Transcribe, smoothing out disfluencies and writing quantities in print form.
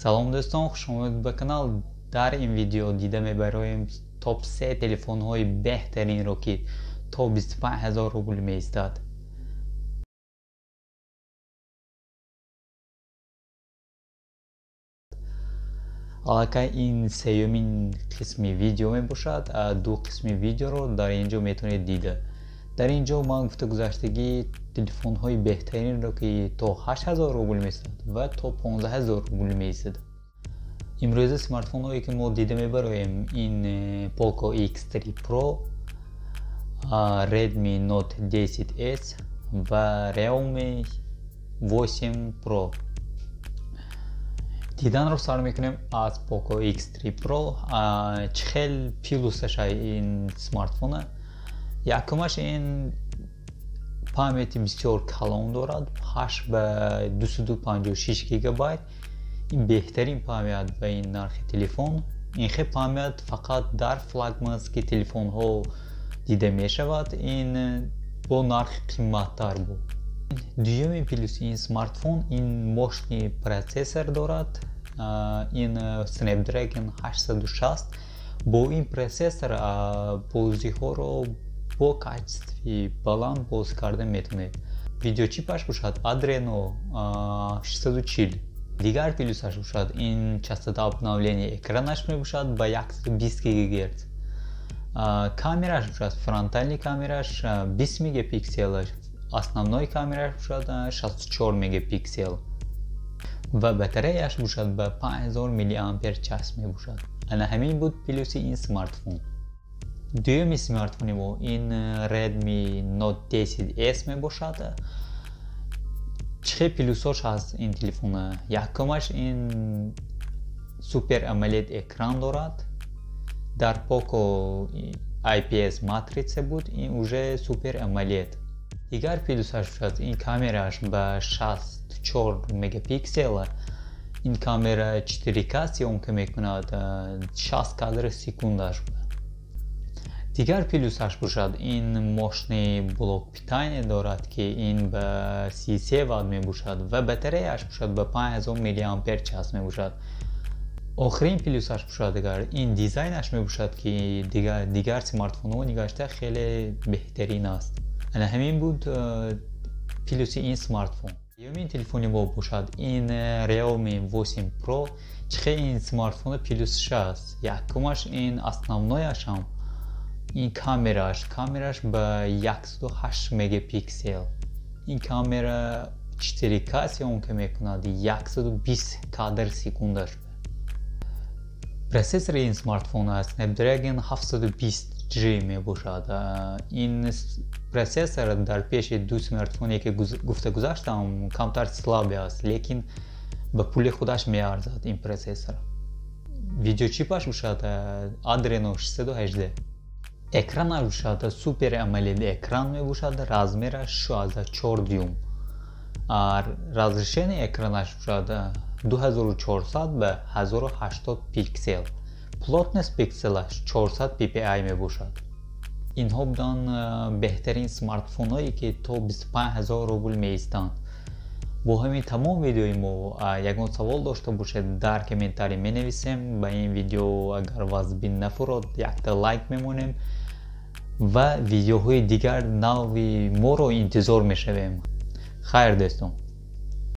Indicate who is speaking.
Speaker 1: Салом дӯстон, хуш омадед ба канал. Дар ин видео дида мебароем топ-3 телефонҳои беҳтаринро, ки то 25 000 рубл меистад. Аллакай ин сеюмин қисми видео мебошад. Ду қисми видеоро дар ин ҷо метавонед дида. Дар ин ҷо ман гуфта гузаштагӣ телефонҳои беҳтаринро, ки то 8000 рубл меистад ва то 15000 рубл меистад. Имрӯза смартфонҳое ки мо дида мебароем ин Poco X3 Pro, Redmi Note 10S ва Realme 8 Pro. Диданро сар мекунем аз Poco X3 Pro. Чӣ хел плюсаш ин смартфона? Якумаш, ин памяти бисёр калон дорад, 8 ба 256 гигабайт. Ин беҳтарин память ба ин нархи телефон. Ин хел память фақат дар флагмански телефонҳо дида мешавад, ин бо нархи қимматтар буд. Дуюми плюси ин смартфон, ин мощный процессор дорад, ин Snapdragon 860. Бо ин процессор бозиҳоро бо качестви баланд боз карда метавонед. Видеочипаш бошад Adreno 640. Дигар плюсаш бошад, ин частота обновления экранаш мебошад ба 120 ГГц. Камераш бошад, фронтальный камераш 20 мегапиксел, основной камераш бошад 64 мегапиксел ва батареяш бошад ба 5000 миллиампер час мебошад. Ана ҳамин буд плюси ин смартфон. Дуюми смартфони мо ин Redmi Note 10S мебошад. Чӣ хел плюсош ҳаст ин телефона? Якумаш, ин Super AMOLED экран дорад. Дар Poco IPS матрица буд, ин уже Super AMOLED. Дигар плюсаш бошад, ин камераш ба 64 мегапиксел. Ин камера 4K съёмка мекунад, 60 кадр секундаш. Дигар плюсаш бошад, ин мощный блок питания дорад, ки ин ба 33 ватт мебошад ва батареяш бошад ба 5000 миллиампер час мебошад. Охирин плюсаш бошад, дигар ин дизайнаш мебошад, ки дигар смартфонҳо нигашта хеле беҳтарин аст. Ана ҳамин буд плюси ин смартфон. Дуюмин телефони мо бошад ин Realme 8 Pro. Чӣ хел ин смартфона плюсш аст? Якумаш, ин основнояшам ин камераш ба 108 мегапиксел. Ин камера 4K съёмка мекунад, 120 кадр секундаш. Процессори ин смартфон Snapdragon 720G мебошад. Ин процессор дар пеши ду смартфоне ки гуфта гузаштам камтар слабый аст, лекин ба пули худаш меарзад ин процессор. Видеочипаш бошад Adreno 618. Экранаш бошад Super AMOLED экран мебошад, размераш 6,4 дюйм. Разрешение экранаш бошад 2400 ба 1080 пиксел. Плотность пикселаш 400 ppi мебошад. Инҳо буданд беҳтарин смартфонҳое, ки то 25 000 рубл меистанд. Бо ҳамин тамом видеои мо. Ягон савол дошта бошед, дар комментарий менависем. Ба ин видео агар вазбин нафурод, якта лайк мемонем ва видеоҳои дигар нави моро интизор мешавем. Хайр, дӯстон.